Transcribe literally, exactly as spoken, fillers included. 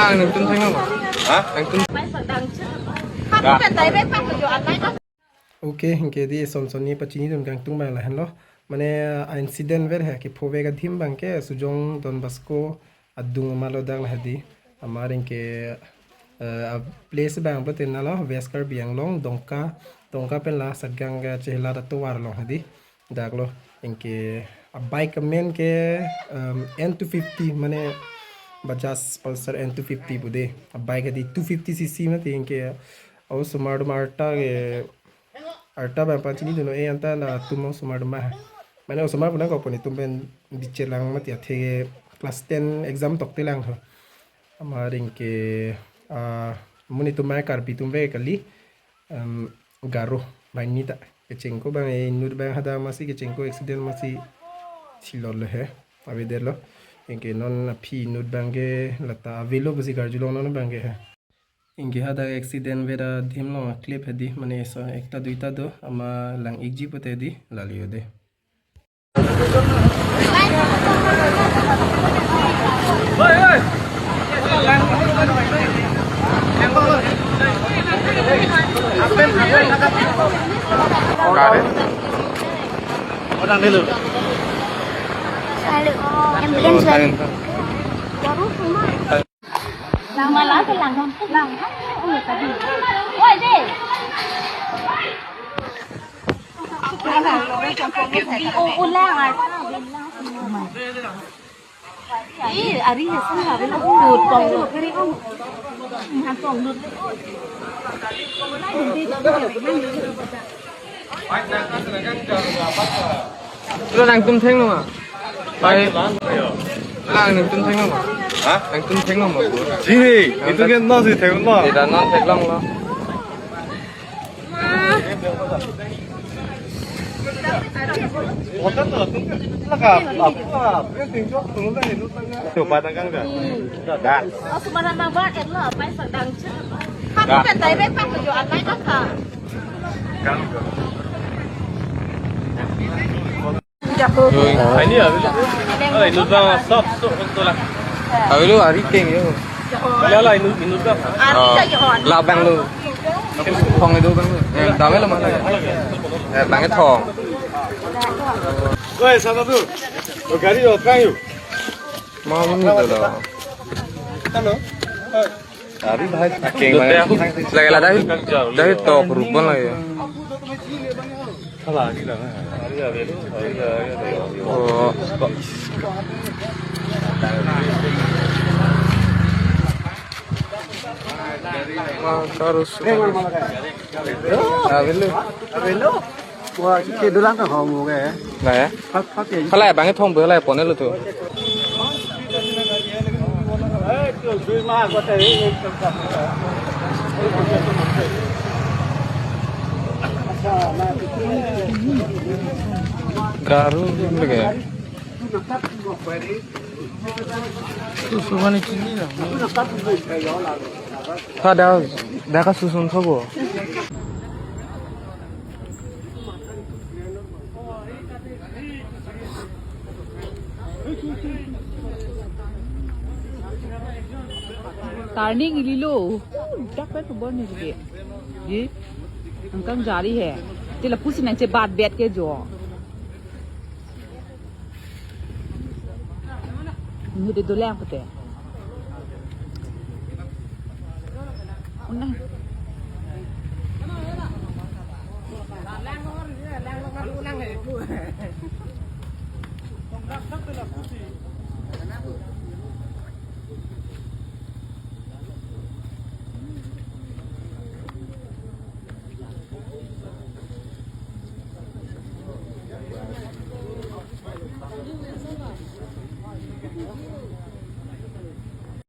Nangtum thenglo ma? Ha? Nangtum. Okay, anke di son son ni pachinidun kangtung abang lahenlo. Mane, ah, incident ver he, kepho vek adim abangke Sujong Don Bosco adung ma lo dak la hedi. Amat anke, eh, a place abang pulote nalo West Karbi Anglong, Dongka, Dongka pen la Satgaon ke chehelat atovar along hedi. Dak lo, anke a bike amen ke, um, N two fifty, mane Bajaj Pulsar N two fifty pu de. A bike hedi two fifty C C mati, anke osomar atum arta ke, arta abang pachinidun, eh, anta latum osomar atum ma. Mane osomar pu nangkok pu netum pen biche lang mati, athe class ten exam tokte lang tho. Amat anke, ah, monit atum ma Karbi atum vek kali. Em, Garo, banghini ta. Kechengko abang, eh, inut abang hadak amatsi kechengko, accident amatsi thilot lo he. Avedetlo. Anke non aphi inut abangke lata avelo pusi karjulong non abangke he. Anke hadak accident ver adim along a clip hedi, mane esa ekta duita do, amat lang-ikji pulote hedi, lali yo de. Ambulance. Lang, lang, lang, lang. Oi, de. Di o, o, lang, ah. Ih, ari ya, sih, hari lo, lut, pong, lut. Pong, lut. Lo nangtum thenglo ma? Pai. Lang nangtum thenglo ma? Ha? Nangtum thenglo ma? Ji, itu kan nasi thenglo. Tidak non theklonglo. Coba tangkang dah. Dah. Oh, semana nabak, eh, lo, apa yang sedang cek? Kamu kan tadi, Pak, tujuh anak, Kakak. Ini ya, ini. Oh, ini udah sop, sop, betul lah. Awi lo, ari keng yo. Lah, lah, ini, ini udah. Ari ya, Johan. Labang lo. Thong itu bang. Eh, dame lo mana? Eh, bang thong. Woi, sana tu. Oh, gari lo, kang yuk. Mau ini lo. Halo. Ari bhai, akeng bhai. Lagi lah, dari, dari tok rubon lagi ya. Oh. Wah, terus. Avelo. Avelo. Wah, ke dolang ka hong mo ke. Nah ya. Pat, pat ya. Halai bang thong bu halai pon lo tu. Garo lagi. Susu mane chini na. Ha, dak, dak kasusun sobo. Turning ililo. Dak pen pubon ni lagi. Ji. Angkang jari hai. Ti lapusi nangchebat bet ke jo. Inut dolang pute. Unang.